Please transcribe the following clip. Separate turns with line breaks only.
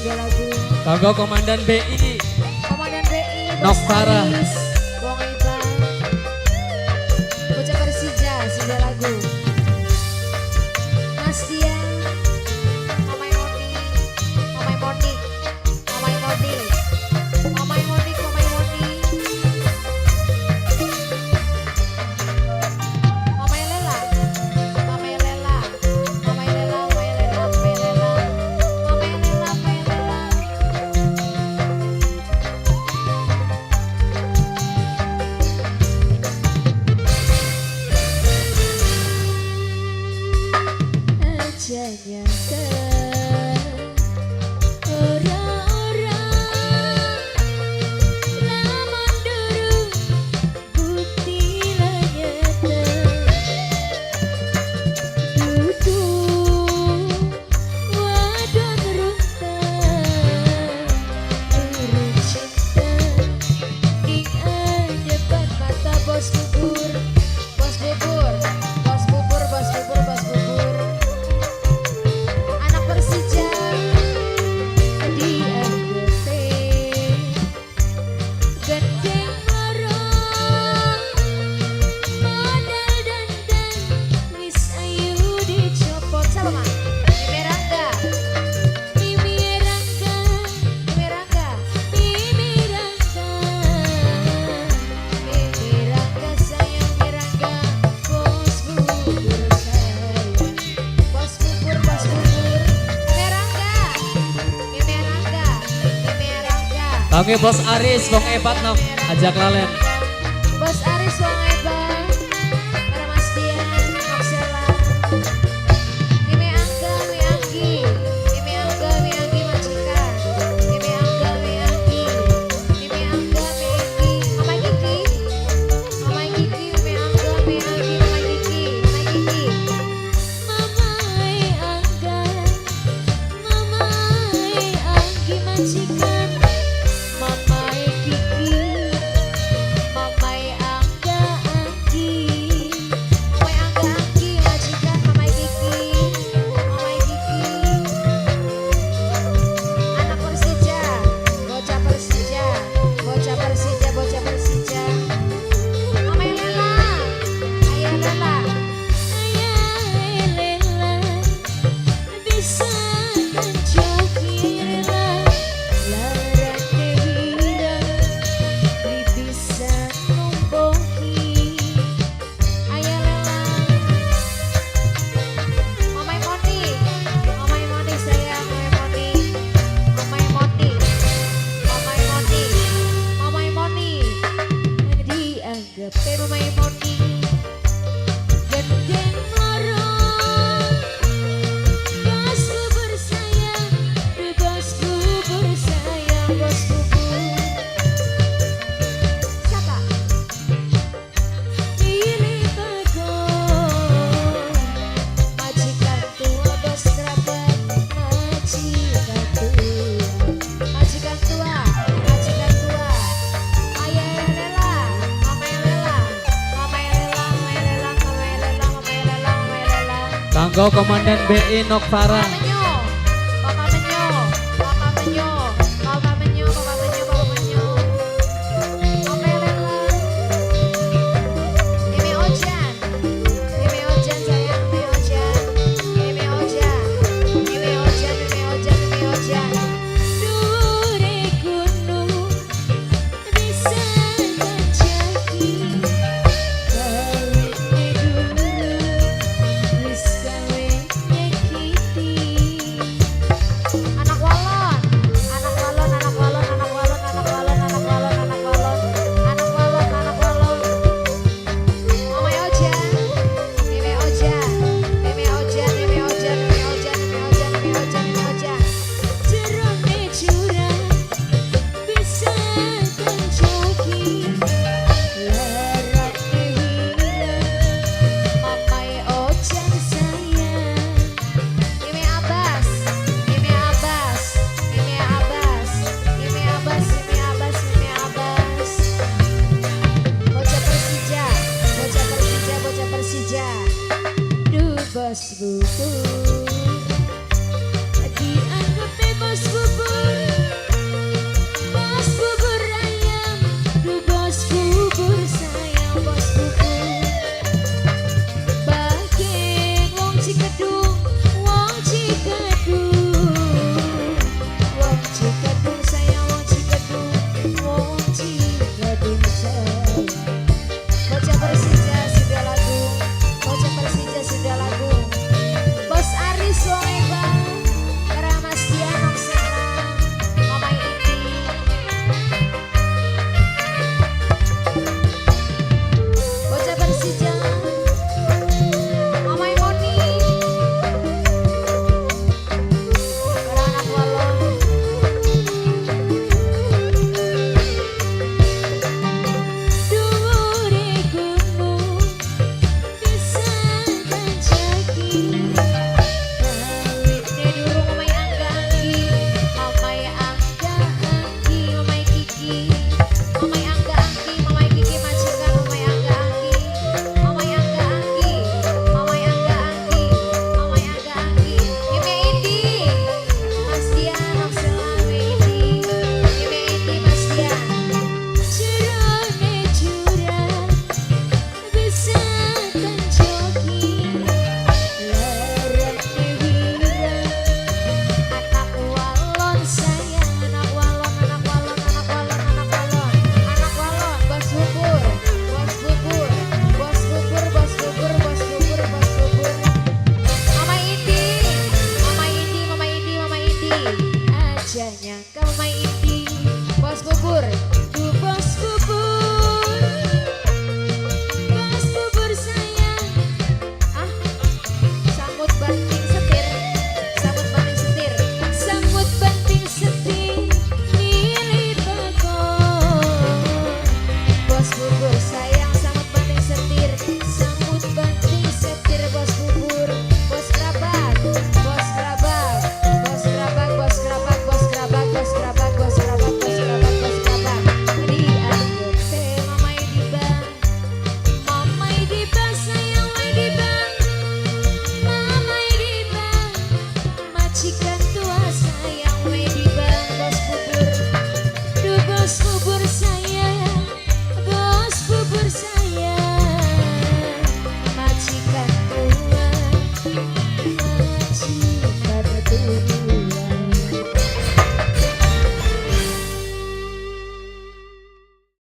singgah lagu.
Kanggo Komandan BI.
Komandan BI, Bos
Nokvara.
Aris, Wong Iba. Bocah Persija singgah lagu. Mas Dian, Mamai Moni, Mamai Moni, Mamai Moni, Mamai Moni, Mamai Moni. Mamai Lela, Mamai Lela, Mamai Lela, Mamai Lela, Mamai Lela, Mamai Lela, Mamai Lela. Aja nyangka ora-ora lamun durung bukti nyata dudu wadon runta durung cinta ing depan mata. Bos bubur, bos bubur, bos bubur, bos bubur, bos bubur, anak Persija dianggepe gendeng loro modal dandan wis ayu dicopot. Siapa, Mak? Mimi Rangga. Mimi Rangga. Mimi Rangga. Mimi Rangga. Mimi Rangga sayang, Mimi Rangga, bos bubur sayang, bos bubur, bos bubur. Mimi Rangga, Mimi Rangga, Mimi Rangga.
Kanggo Bos Aris, wong hebat nok, aja lalen.
Bos Aris wong hebat. Para Mas Dian, Noxela. Mimi Angga, Mimi Anggi. Mimi Angga, Mimi Anggi majikan. Mimi Angga, Mimi Anggi. Mimi Angga, Mimi Anggi. Mama Kiki. Mama Kiki, Mimi Angga, Mimi Anggi, Mama Kiki, Mama Kiki. Mama Angga, Mama Anggi majikan. Mama Kiki, Mama Angga Anggi, Mama Angga Anggi majikan, Mama Kiki, Mama Kiki. Anak Persija, bocah Persija, bocah Persija, bocah Persija. Mama Lela, Ayah Lela, Ayah Lela, bisa kanjoki rela, larane wira, bisa numboki. Ayah Lela, Mamai Moni, Mamai Moni sayang, Mamai Moni, Mamai Moni, Mamai Moni, Mamai Moni, dianggap Mamai Moni, gendeng loro, bos bubur sayang, bos bubur sayang, bos bubur. Siapa? Pilih Bagong, majikan tua bos kerabat, majikan tua, majikan tua, majikan tua. Ayah Lela, Mama Lela, Mama Lela, Mama Lela, Mama Lela, Mama Lela, Mama Lela.
Kanggo Komandan BI Nokvara.
Papa Menyo, Papa Menyo, Papa Menyo, Papa Menyo, Papa Menyo, Papa Menyo. Mama Lela. Mimi Ojan, Mimi Ojan sayang, Mimi Ojan, Mimi Ojan, Mimi Ojan, Mimi Ojan, Mimi Ojan. Dhuwure gunung bisa kajaki, kawine dulu wis gawe nyakiti. Anak walon, anak walon, anak walon, anak walon, anak walon, anak walon, anak walon, anak walon, anak walon. Mama Ojan, Mimi Ojan, Mimi Ojan, Mimi Ojan, Mimi Ojan, Mimi Ojan, Mimi Ojan, Mimi Ojan. Jerone jurang bisa kanjoki, larane wira, Mamai Ojan sayang. Mimi Abbas, Mimi Abbas, Mimi Abbas, Mimi Abbas, Mimi Abbas, Mimi Abbas. Bocah Persija, bocah Persija, bocah Persija. Duh bos bubur.